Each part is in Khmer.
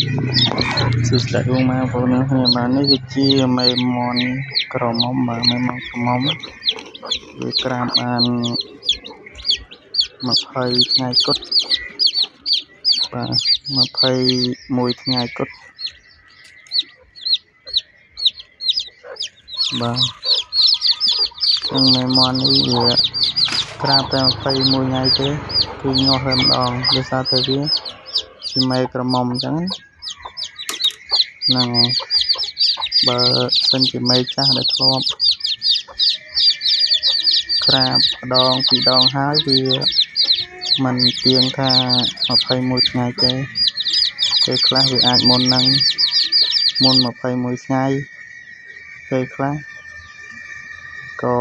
សួស្តីបងប្អូនទាំងគ្នាបាទនេះគឺជាមេមន់ក្រមុំបាទមេមន់ក្រមុំវាក្រាបបាន20ថ្ងៃគត់បាទ21ថ្ងៃគត់បាទចឹងមេមន់នេះវាក្រាបតែ21ថ្ងៃទេគឺញាស់តែម្ដងដោយសារតែវាជាមេក្រមុំអញ្ចឹងហ្នឹងហើយបើសិនជាមេចាស់ដែលធ្លាប់ក្រាបម្ដងពីរដងហើយវាមិនទៀងថា21ថ្ងៃទេពេលខ្លះវាអាចមុនហ្នឹងមុន21ថ្ងៃពេលខ្លះក៏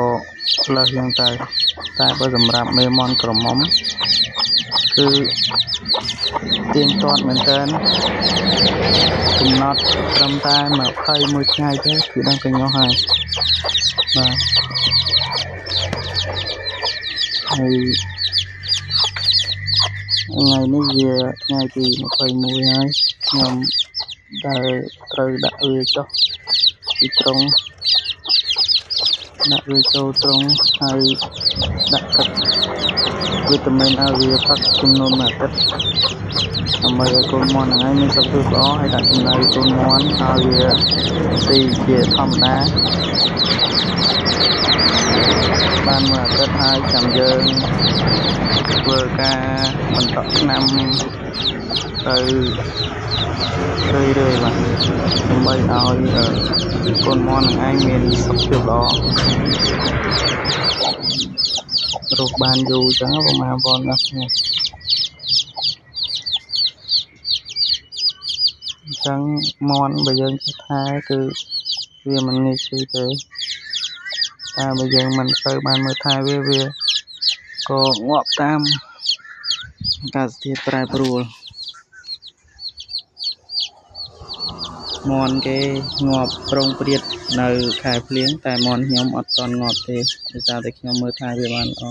លើសយ៉ាងទៅតែបើសម្រាប់មេមន់ក្រមុំគឺទៀងទាត់មែនតើកំណត់ត្រឹមតែ21ថ្ងៃទេគឺដឹងតែញាស់ហើយបាទហើយថ្ងៃនេះវាថ្ងៃទី21ហើយខ្ញុំដែលត្រូវដាក់វាចុះពីត្រង់ដាក់វាចូលត្រង់ហើយដាក់ទឹកវីតាមីនឲ្យវាផឹកចំនួនមួយអាទិត្យដើម្បីឲ្យកូនមាន់ហ្នឹងឯងមានសុខភាពល្អហើយដាក់ចំណីកូនមាន់ឲ្យវាស៊ីជាធម្មតាបានមួយអាទិត្យហើយចាំយើងធ្វើការបន្តក់ថ្នាំទៅរឿយៗបាទដើម្បីឲ្យកូនមាន់ហ្នឹងឯងមានសុខភាពល្អរស់បានយូរចឹងបងប្អូនណាអញ្ចឹងមាន់បើយើងចេះថែគឺវាមិនងាយឈឺទេតែបើយើងមិនសូវបានមើលថែវាវាក៏ងាប់តាមអាកាសធាតុប្រែប្រួលមាន់គេងាប់ប្រុងព្រាតនៅខែភ្លៀងតែមាន់ខ្ញុំអត់ទាន់ងាប់ទេដោយសារតែខ្ញុំមើលថែវាបានល្អ